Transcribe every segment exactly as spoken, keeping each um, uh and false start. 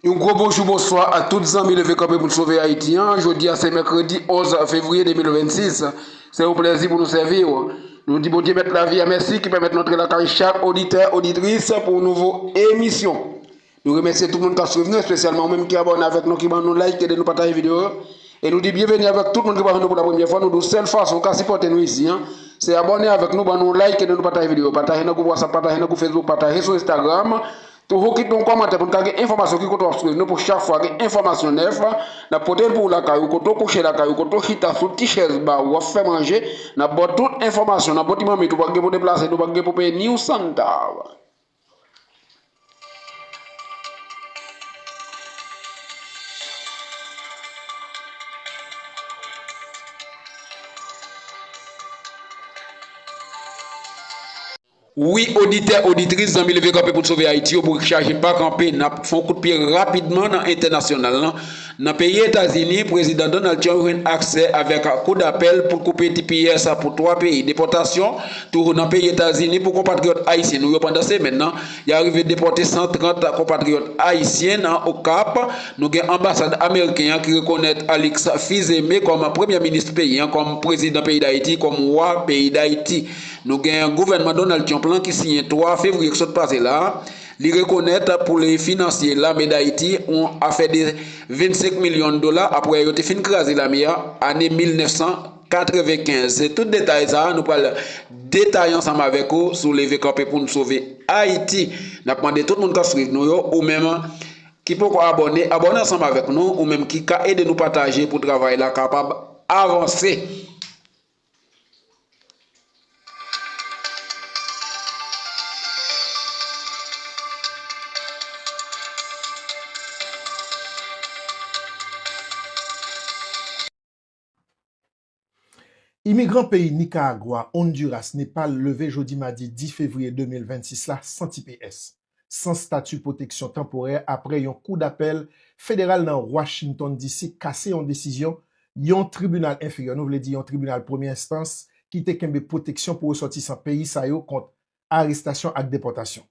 Yon gwo bonjou, bonswa a tout zanmi Leve Kanpe pou n Sove Ayiti an. Jodi a se mèkredi onz fevriye de mil vennsis. Se yon plèzi pou nou sèvi w. Nou di Bondye Mèt Lavi a mèsi ki pèmèt nou antre lakay chak oditè, oditris pou yon nouvo emisyon. Nou remèsye tout moun k ap swiv nou, espesyalman ou menm ki abòne avèk nou, ki ban nou like, ede nou pataje videyo yo. E nou di byenveni avèk tout moun ki pa jwenn nou pou la premyè fwa. Nou di w sèl fason ou ka sipòte nou isi an, se abòne avèk nou, ban nou like, ede nou pataje videyo yo. Pataje nan gwoup WhatsApp, pataje nan gwoup Facebook, pataje sou Instagram. Toujou kite yon kòmantè pou n ka gen enfòmasyon ki kote w ap swiv nou, pou chak fwa gen enfòmasyon nèf, n ap pote l pou w lakay ou, kote w kouche lakay ou, kote w chita sou ti chèz ba ou, w ap fè manje, n ap ba w tout enfòmasyon nan bon ti manmit, ou pa gen pou deplase, nou pa gen pou peye ni yon santav. Wi, oditè, oditris, zanmi Leve Kanpe pou n Sove Ayiti yo, bourik chaje pa kanpe, n ap fè yon kout pye rapidman nan entènasyonal lan. Nan peyi Etazini, Prezidan Donald Trump jwenn aksè avèk kou dapèl pou l koupe T P S pou twa peyi. Depòtasyon, toujou nan peyi Etazini, pou konpatriyòt ayisyen nou yo pandan semèn nan, y a rive depòte san trant konpatriyòt ayisyen nan Okap. Nou gen anbasad ameriken an ki rekonèt Alex Fils-Aimé kòm premye minis peyi an, kòm prezidan peyi Dayiti, kòm wa peyi Dayiti. Nou gen gouvènman Donald Trump lan ki siyen twa fevriye k sot pase la a. Li rekonèt pou le finansye Lame Dayiti yon afè de vennsenk milyon dola apre yo te fin kraze lame a ane mil nèf san katrevenkenz. Se tout detay sa a nou pral detaye ansanm avèk ou sou Leve Kanpe pou n Sove Ayiti. N ap mande tout moun k ap swiv nou yo, ou menm ki poko abòne, abòne ansanm avèk nou, ou menm ki ka ede nou pataje pou travay la kapab avanse. Imigran peyi Nikaragwa, Honduras, Nepal leve jodi madi dis fevriye de mil vennsis la san T P S, san stati pwoteksyon tanporè, apre yon kou dapèl federal nan Washington D C kase yon desizyon yon tribinal enferyè, nou vle di yon tribinal premye enstans, ki te kenbe pwoteksyon pou resòtisan peyi sa yo kont arestasyon ak depòtasyon.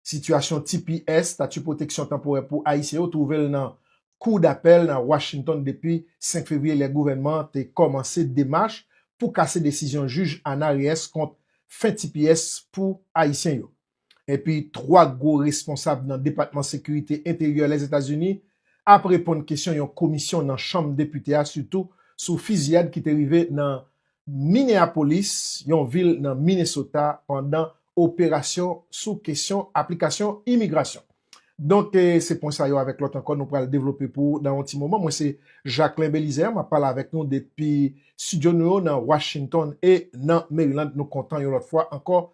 Sitiyasyon T P S, Stati Pwoteksyon Tanporè pou Ayisyen yo, twouve l nan Kou Dapèl nan Washington depi senk fevriye, lè gouvènman an te kòmanse demach pou kase desizyon jij Ana Reyes kont fen T P S pou Ayisyen yo. Epi twa gwo responsab nan Depatman Sekirite Enteryè Lèzetazini ap reponn kesyon yon komisyon nan Chanm Depite a, sitou sou fiziyad ki te rive nan Minneapolis, yon vil nan Minnesota, pandan operasyon sou kesyon aplikasyon imigrasyon. Donk, eh, se pwen sa yo avèk lòt ankò nou pral devlope pou ou nan yon ti moman. Mwen se Jacquelin Belizaire, m ap pale avèk nou depi estidyo nou yo nan Washington e nan Maryland. Nou kontan yon lòt fwa ankò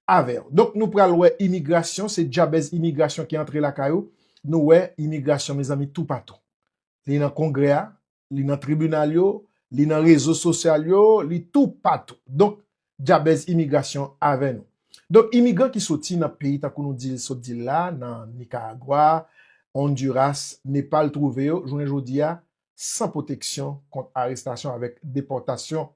avè w. Donk, nou pral wè imigrasyon, se djabèz imigrasyon ki antre lakay ou. Nou wè imigrasyon, mezanmi, toupatou. Li nan Kongrè a, li nan tribinal yo, li nan rezo sosyal yo, li toupatou. Donk, djabèz imigrasyon avè nou. Donk, imigran ki soti nan peyi, tankou nou di l, sot di l la, nan Nikaragwa, Honduras, Nepal, twouve yo, jounen jodi a, san pwoteksyon kont arestasyon avèk depòtasyon,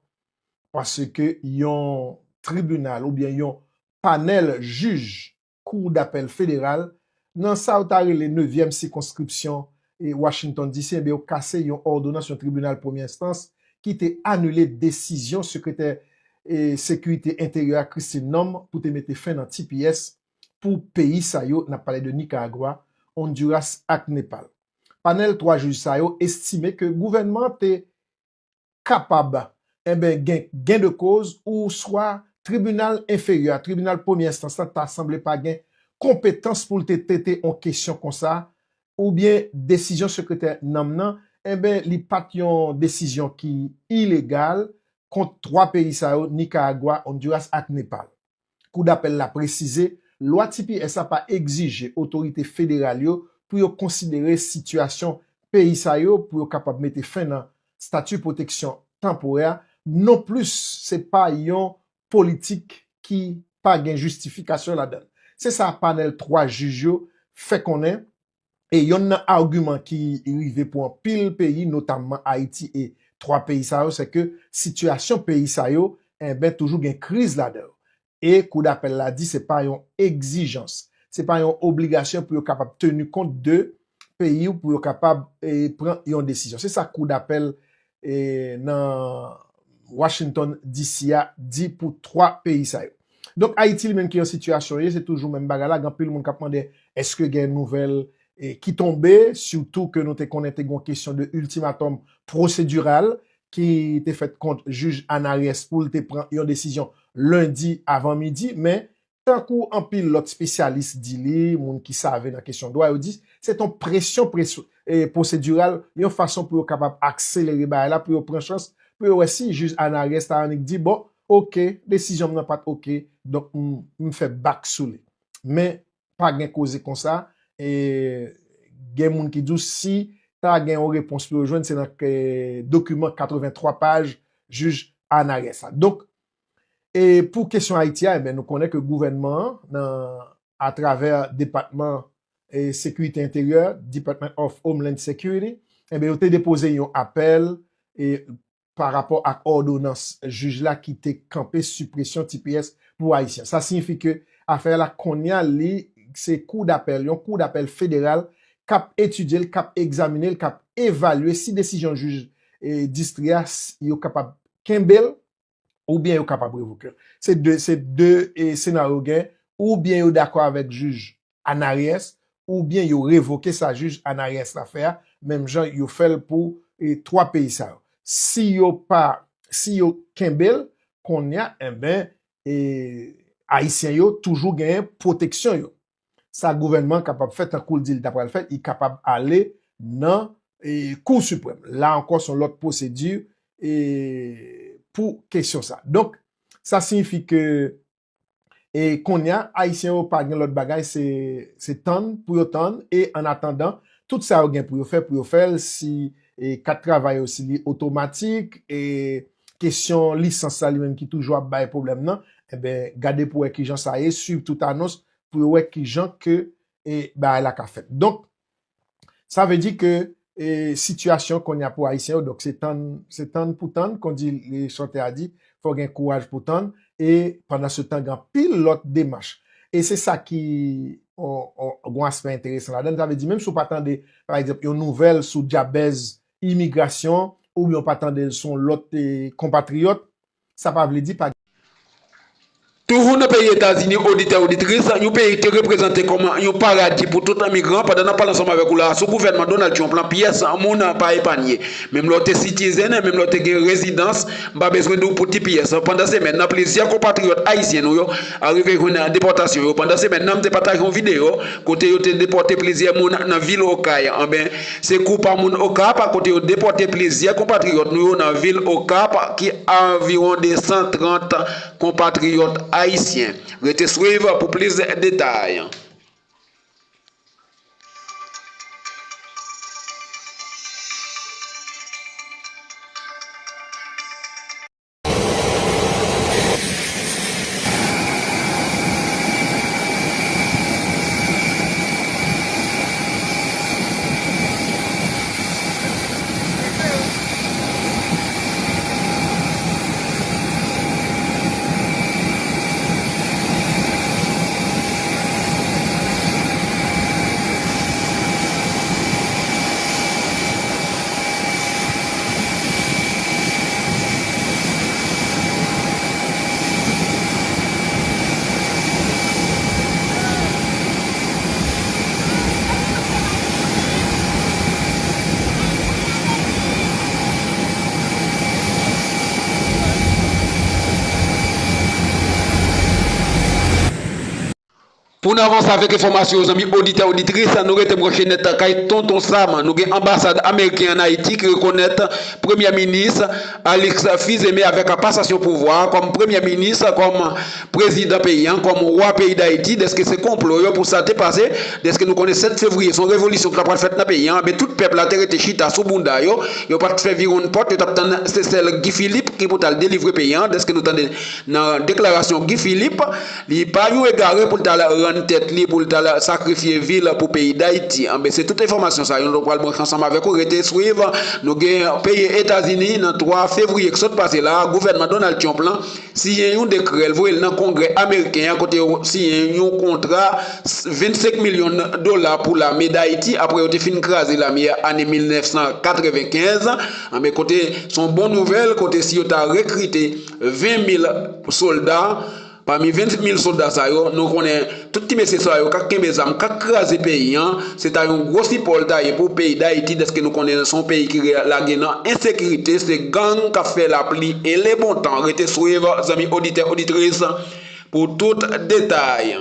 paske yon tribinal oubyen yon panèl jij Kou Dapèl Federal, nan sa yo ta rele nevyèm sikonskripsyon e Washington D C, enben, yo kase yon òdonans yon tribinal premye enstans ki te anile desizyon sekretè e sekirite enteryè a Kristi Noem pou te mete fen nan T P S pou peyi sa yo, n ap pale de Nikaragwa, Honduras ak Nepal. Panèl twa jij sa yo estime ke gouvènman an te kapab, enben, gen, gen de koz, ou swa tribinal enferyè a, tribinal premye enstans la, ta sanble pa gen konpetans pou l te trete yon kesyon konsa, oubyen desizyon sekretè Noem nan, enben, li pa t yon desizyon ki ilegal kont twa peyi sa yo, Nikaragwa, Honduras ak Nepal. Kou dapèl la presize, lwa T P S la pa egzije otorite federal yo pou yo konsidere sitiyasyon peyi sa yo pou yo kapab mete fen nan stati pwoteksyon tanporè a, nonplis se pa yon politik ki pa gen jistifikasyon ladan l. Se sa panèl twa jij yo fè konnen. E yonn nan agiman ki rive pou anpil peyi, notamman Ayiti e twa peyi sa yo, se ke sitiyasyon peyi sa yo, enben, toujou gen kriz ladan yo. E Kou dapèl la di se pa yon egzijans, se pa yon obligasyon pou yo kapab teni kont de peyi w pou yo kapab, e, pran yon desizyon. Se sa kou dapèl, e, nan Washington D C a di pou twa peyi sa yo. Donk, Ayiti li menm ki yon sitiyasyon ye, se toujou menm bagay la. Gen anpil moun k ap mande èske gen nouvèl, e, ki tonbe, sitou ke nou te konnen te gen yon kesyon de iltimatòm pwosediral ki te fèt kont jij Anares pou l te pran yon desizyon lendi avan midi, men tankou anpil lòt espesyalis di li, moun ki save nan kesyon dwa, yo di se t yon presyon pres-, e, pwosediral, yon fason pou yo kapab akselere bagay la, pou yo pran chans, pou yo wè si jij Anares ta annik di, bon, oke, desizyon m nan pa t oke, donk m, m fè bak sou li. Men, pa gen koze konsa, e, gen moun ki di w si ta gen yon repons pou yo jwenn, se nan, e, dokiman katrevenntwa paj jij Anares la. Donk, e pou kesyon Ayiti a, ebyen, nou konnen ke gouvènman an, nan, atravè Depatman, e, Sekirite Enteryè, Department of Homeland Security, ebyen, yo te depoze yon apèl, e, pa rapò ak òdonans jij la ki te kanpe sipresyon T P S pou Ayisyen. Sa siyifi ke afè la kounye a, li se kou dapèl, yon kou dapèl federal k ap etidye l, k ap egzamine l, k ap evalye si desizyon jij, e, distri a, s-, yo kapab kenbe l, oubyen yo kapab revoke l. Se de, se de, e, senaryo gen, oubyen yo dakò avèk jij Anares, oubyen yo revoke sa jij Anares la fè a, menm jan yo fè l pou, e, twa peyi sa yo. Si yo pa, si yo kenbe l, kounye a, enben, e, Ayisyen yo toujou genyen pwoteksyon yo. Sa gouvènman kapab fè, tankou l di l ta pral fè, li kapab ale nan, e, Kou Siprèm. La ankò, se yon lòt pwosedi, e, pou kesyon sa. Donk, sa siyifi ke, e, kounye a, Ayisyen yo pa gen lòt bagay, se, se tann pou yo tann, e, an atandan, tout sa yo gen pou yo fè, pou yo fè l, si, e, kat travay yo, si li otomatik, e, kesyon lisans la li menm ki toujou ap bay pwoblèm nan, enben, gade pou wè kijan sa ye, swiv tout anons pou yo wè kijan ke, e, bagay la ka fèt. Donk, sa vle di ke, e, sitiyasyon kounye a pou Ayisyen yo, donk, se tann, se tann pou tann, kon di le chantè a di, fò gen kouraj pou tann, e pandan se tan, gen anpil lòt demach. E se sa ki, on, on, gon aspè enteresan ladan l. Sa vle di, menm si w pa tande, pa egzanp, yon nouvèl sou djabèz imigrasyon, oubyen w pa tande l sou yon lòt, e, konpatriyòt, sa pa vle di pa. Toujou nan peyi Etazini, oditè, oditris, yon peyi ki te reprezante kòm yon paradi pou tout migran, pandan n ap pale ansanm avèk ou la, sou gouvènman Donald Trump lan, pyès moun pa epanye. Menm lè w te sitizen, menm lè w te gen rezidans, m pa bezwen di w pou T P S. Pandan semèn nan, plizyè konpatriyòt ayisyen nou yo arive jwenn depòtasyon yo. Pandan semèn nan, m te pataje yon videyo kote yo te depòte plizyè moun nan vil Okay. Anben, se kou pa moun Okap, kote yo depòte plizyè konpatriyòt nou yo nan vil Okap, ki anviwon de san trant konpatriyòt ayisyen. Rete swiv pou plis detay. Pou n avanse avèk enfòmasyon yo, zanmi oditè, oditris, nou rete branche nèt kay Tonton Sam. Nou gen anbasad ameriken ann Ayiti ki rekonèt Premye Minis Alix Fils-Aimé avèk pasasyon pouvwa kòm Premye Minis, kòm prezidan peyi a, kòm wa peyi Dayiti, dèske se konplo yo pou sa te pase, dèske nou konnen sèt fevriye se yon revolisyon ki ta pral fèt nan peyi a, men tout pèp la te rete chita sou bounda yo, yo pa t fè viwonn pòt, yo t ap tann se sèl Guy Philippe ki pou t al delivre peyi a, dèske nou tande nan deklarasyon Guy Philippe, li pa yon egare pou l t al vann tèt li pou l ta sakrifye vi l pou peyi Dayiti. Anben, se tout enfòmasyon sa yo nou pral branche ansanm avèk ou. Rete swiv. Nou gen peyi Etazini nan twa fevriye k sot pase la, gouvènman Donald Trump lan siyen yon dekrè, l voye l nan Kongrè ameriken an, kote yo siyen yon kontra vennsenk milyon dola pou lame Dayiti, apre yo te fin kraze lame a ane mil nèf san katrevenkenz. Anben, kote se yon bon nouvèl, kote si yo ta rekrite ven mil sòlda, pami ven mil sòlda sa yo, nou konnen tout ti mesye sa yo k ap kenbe zam, k ap kraze peyi an, se ta yon gwo sipò l ta ye pou peyi Dayiti, dèske nou konnen se yon peyi ki re- lage nan ensekirite, se gang k ap fè lapli e lebontan. Rete swiv, zanmi oditè, oditris, pou tout detay.